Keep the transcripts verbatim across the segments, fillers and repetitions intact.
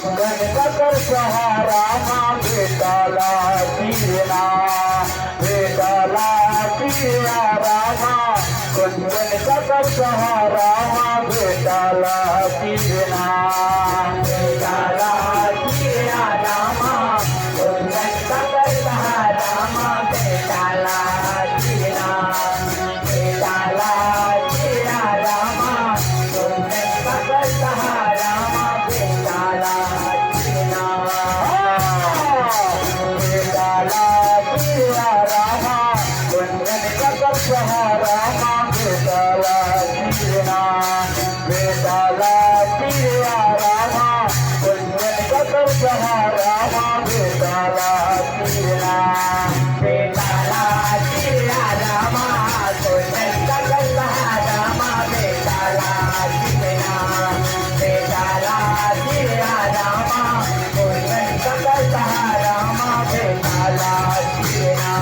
कुंदन काकर सहारा मा बेटा ला चिरना, बेटा ला चिरना रामा। कुंदन काकर सहारा मा बेटा ला चिरना, बेटा ला चिरना रामा। कुंदन काकर सहारा मा बेटा ला चिरना, बेटा ला चिरना रामा। कुंदन काकर सहारा मा बेटा ला चिरना, बेटा ला चिरना रामा। कुंदन काकर सहारा मा बेटा ला चिरना, बेटा ला चिरना रामा। कुंदन काकर सहारा मा बेटा ला चिरना, बेटा ला चिरना रामा। कुंदन काकर सहारा मा बेटा ला चिरना, बेटा ला चिरना रामा। कुंदन काकर सहारा मा बेटा ला चिरना।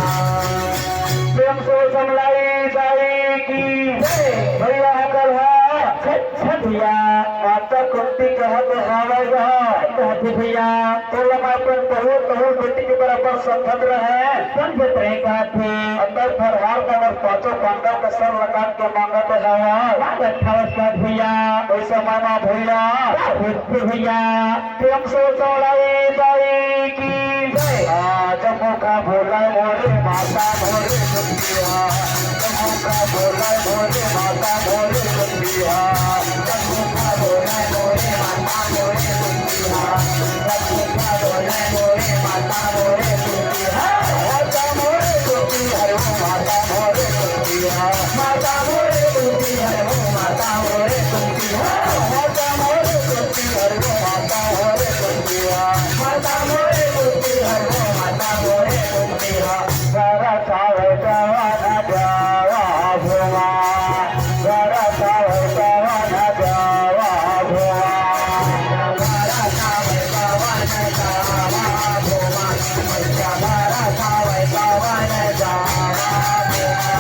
प्रेम से समलाई दाई की जय। भैया हकल हा। अच्छा भैया। माता कुंती कहत हावय गा। कहत हे भैया। तोला मैं अपन बहुत बहुत बेटी के बराबर समझत रहे। समझत रहे कहत हे। अंदर फरहार में अगर पांचों पांडव के सर लकाट के मांगत हावय। मांगत हावय कहत भैया। ओइ समय मा भैया। का होथे भैया। प्रेम से समलाई दाई की जय। आज मुखा बोलाय मोरे माता मोरे कुंतिया। आज मुखा बोलाय मोरे माता मोरे कुंतिया। आज मुखा बोलाय मोरे माता मोरे कुंतिया। आज मुखा बोलाय मोरे माता मोरे कुंतिया। माता मोरे कुंती हरे ओ माता मोरे कुंतिया। माता मोरे कुंती हरे ओ माता मोरे कुंतिया। माता मोरे कुंती हरे ओ माता मोरे कुंतिया। माता मोरे कुंती हरे ओ माता मोरे कुंतिया। भरत आवे पवन जावा भुआ। भरत आवे पवन जावा भुआ। भरत आवे पवन जावा भुआ। भैया भरत आवे पवन जावा भुआ।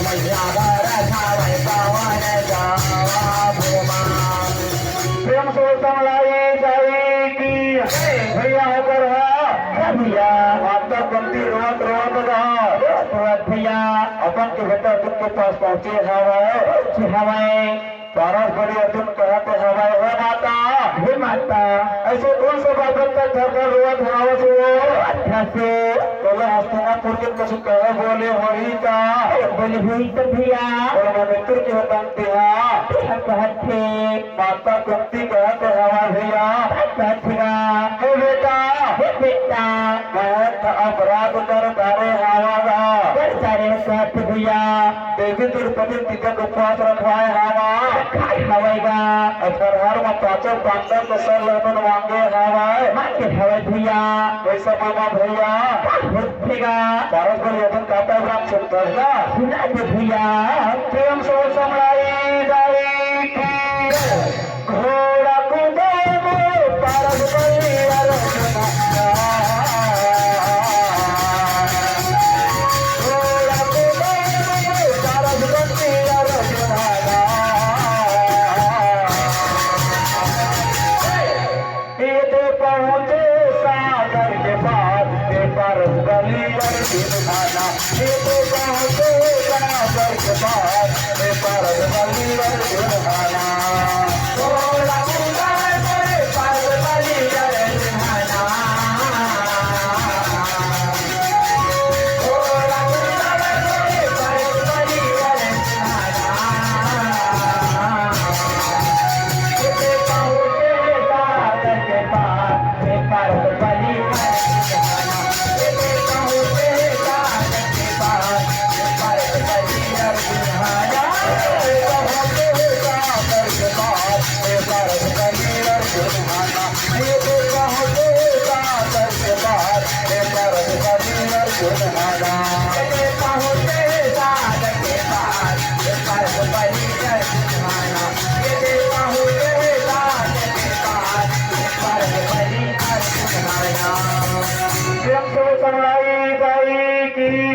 भैया भरत आवे पवन जावा भुआ। प्रेम से समलाई दाई की भैया होकर है। भैया। माता कुंती रोत रोत रहा। रोत रोत भैया। अपन के बेटा अर्जुन के पास पहुंचे हवय। पहुंचे हवय। पारस बलि अर्जुन कहत हवय, हे माता, हे माता, अइसे कोन से बाबत का घर घर रोवत हवस वो? अच्छा से। तोला हस्तिनापुर के कुछ कहे बोले होही का? बोले होही त भैया। और मैं मित्र के हतन तिहा। तिहा कहत हे। माता कुंती कहत हवय भैया। कहत हे गा। हे बेटा। हे बेटा। मैं त अपराध कर डारे हवं गा। कर डारे कहत भैया। देवी द्रौपदी तिलक उपवास रखवाए हवय। रखवाए हवय गा। अउ फरहार म पांचों पांडव के सर ल अपन मांगे हवय। मांगे हवय भैया। ओइ समय म भैया। का होथे गा? पारस बलि अर्जुन का टाइप राम सुनता है ना? सुना दे भैया। प्रेम से समलाई दाई की। घोड़ा कूदे में पारस बलि अर्जुन। घोड़ा कूदे में पारस बलि अर्जुन। ये तो पहुंचे सागर के पार, ये पारस बलि अर्जुन आना। ये तो पहुंचे सागर के पार, ये पारस बलि अर्जुन आना। प्रेम से बोल करवाई दाई की।